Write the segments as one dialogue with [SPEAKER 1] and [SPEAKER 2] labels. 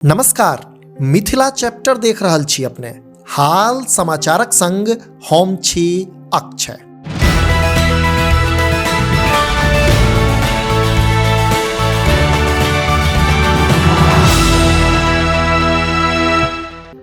[SPEAKER 1] नमस्कार, मिथिला चैप्टर देख रहल छी अपने। हाल समाचारक संग हम छी अक्षय।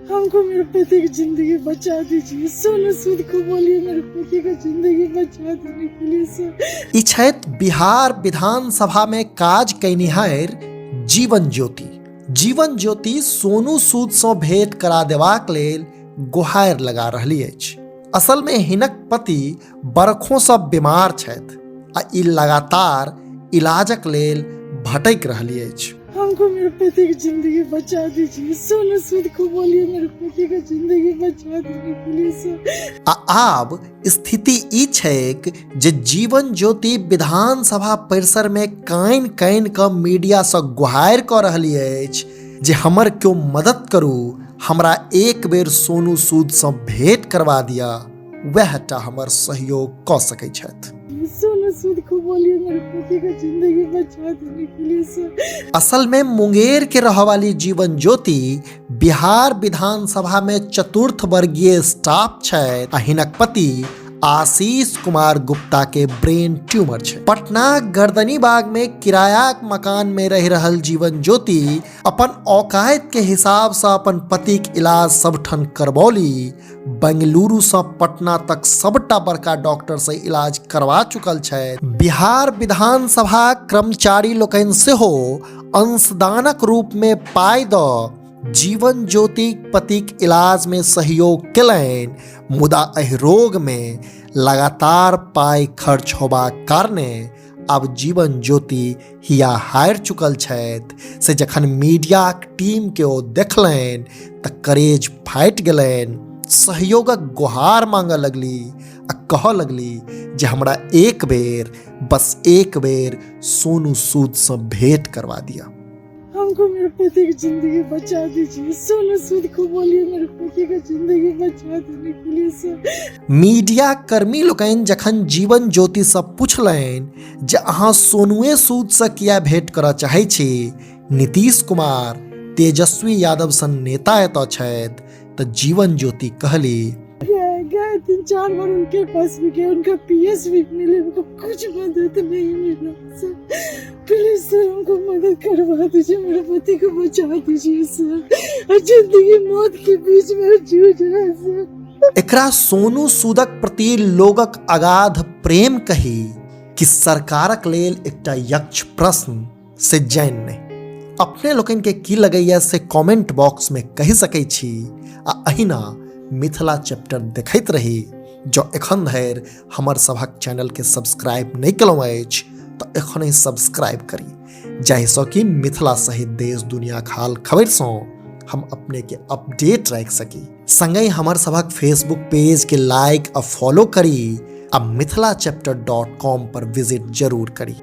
[SPEAKER 2] हमको मेरे पति की जिंदगी बचा दीजिए। सोनू सूद को बोलिए मेरे पति का जिंदगी बचा देने के लिए सर।
[SPEAKER 1] ई छथि बिहार विधानसभा में काज कयनिहारि जीवन ज्योति। जीवन ज्योति सोनू सूद सँ भेंट करा देबाक लेल गुहारि लगा रहली अछि। असल में हिनक पति बरखों सँ बीमार छथि आ ई लगातार इलाजक लेल भटकि रहली अछि।
[SPEAKER 2] हमको मेरे पति की जिंदगी बचा दीजिए। सोनू सूद को बोलिए मेरे पति का जिंदगी बचा देने के लिए सर।
[SPEAKER 1] आ आब स्थिति ई छैक जे जीवन ज्योति विधानसभा परिसर में कानि कानि कऽ मीडिया सँ गुहारि कऽ रहली अछि जे हमर केओ मदद करू, हमरा एक बेर सोनू सूद सँ भेंट करवा दिअ, वएह टा हमर सहयोग कऽ सकै छथि।
[SPEAKER 2] सोनू सूद को बोलिए मेरे पति का जिंदगी बचा देने के लिए सर।
[SPEAKER 1] असल में मुंगेर के रहवाली जीवन ज्योति बिहार विधानसभा में चतुर्थ वर्गीय स्टाफ छथि आ हिनक पति आशीष कुमार गुप्ता के ब्रेन ट्यूमर छै। पटना गर्दनीबाग में किरायाक मकान में रहि रहल जीवन ज्योति अपन औकात के हिसाब से अपन पतिक इलाज सबठन करबौली। बेंगलुरु से पटना तक सबटा बड़का डॉक्टर से इलाज करवा चुकल छथि। बिहार विधानसभा कर्मचारी लोकनि सेहो अंशदानक रूप में पाइ दऽ जीवन ज्योति पतिक इलाज में सहयोग केलनि, मुदा एहि रोग में लगातार पाइ खर्च होबाक कारणे आब जीवन ज्योति हिया हारि चुकल छथि। से जखन मीडियाक टीम के ओ देखलनि तऽ करेज फाटि गेलनि, सहयोगक गुहार मांगऽ लगली आ कहऽ लगली जे हमरा एक बेर, बस एक बेर सोनू सूद सँ भेंट करवा दिअ।
[SPEAKER 2] हमको मेरे पति की जिंदगी बचा दीजिए। सोनू सूद को बोलिए मेरे पति का जिंदगी बचा देने के लिए सर।
[SPEAKER 1] मीडिया कर्मी लोकनि जखन जीवन ज्योति सँ पुछलनि जे अहाँ सोनुए सूद सँ किया भेंट करऽ चाहै छी, नीतीश कुमार, तेजस्वी यादव सन नेता एतऽ छथि, तऽ जीवन ज्योति कहली,
[SPEAKER 2] गए गए 3-4 बार उनके पास भी गए, उनका पीएस भी मिले, उनको कुछ मदद नहीं मिला सर। प्लीज सर हमको मदद करवा दीजिए, मेरे पति को बचा दीजिए सर। और जिंदगी मौत के बीच में जूझ रहा है सर।
[SPEAKER 1] एकरा सोनू सूदक प्रति लोगक अगाध प्रेम कही कि सरकारक लेल एकटा यक्ष प्रश्न से जानि नहि। अपने लोकनि के की लगैया से कमेंट बॉक्स में कहि सकै छी आ अहिना मिथिला चैप्टर देखैत रही। जँ एखन धरि हमर सभक चैनल के सब्सक्राइब नहि केलहुँ अछि तऽ एखनहि सब्सक्राइब करी, जाहिसँ कि मिथिला सहित देश दुनियाक हाल खबरिसँ हम अपने के अपडेट राखि सकी। संगहि हमर सभक फेसबुक पेज के लाइक आ फॉलो करी आ मिथिला चैप्टर डॉट कॉम पर विजिट जरूर करी।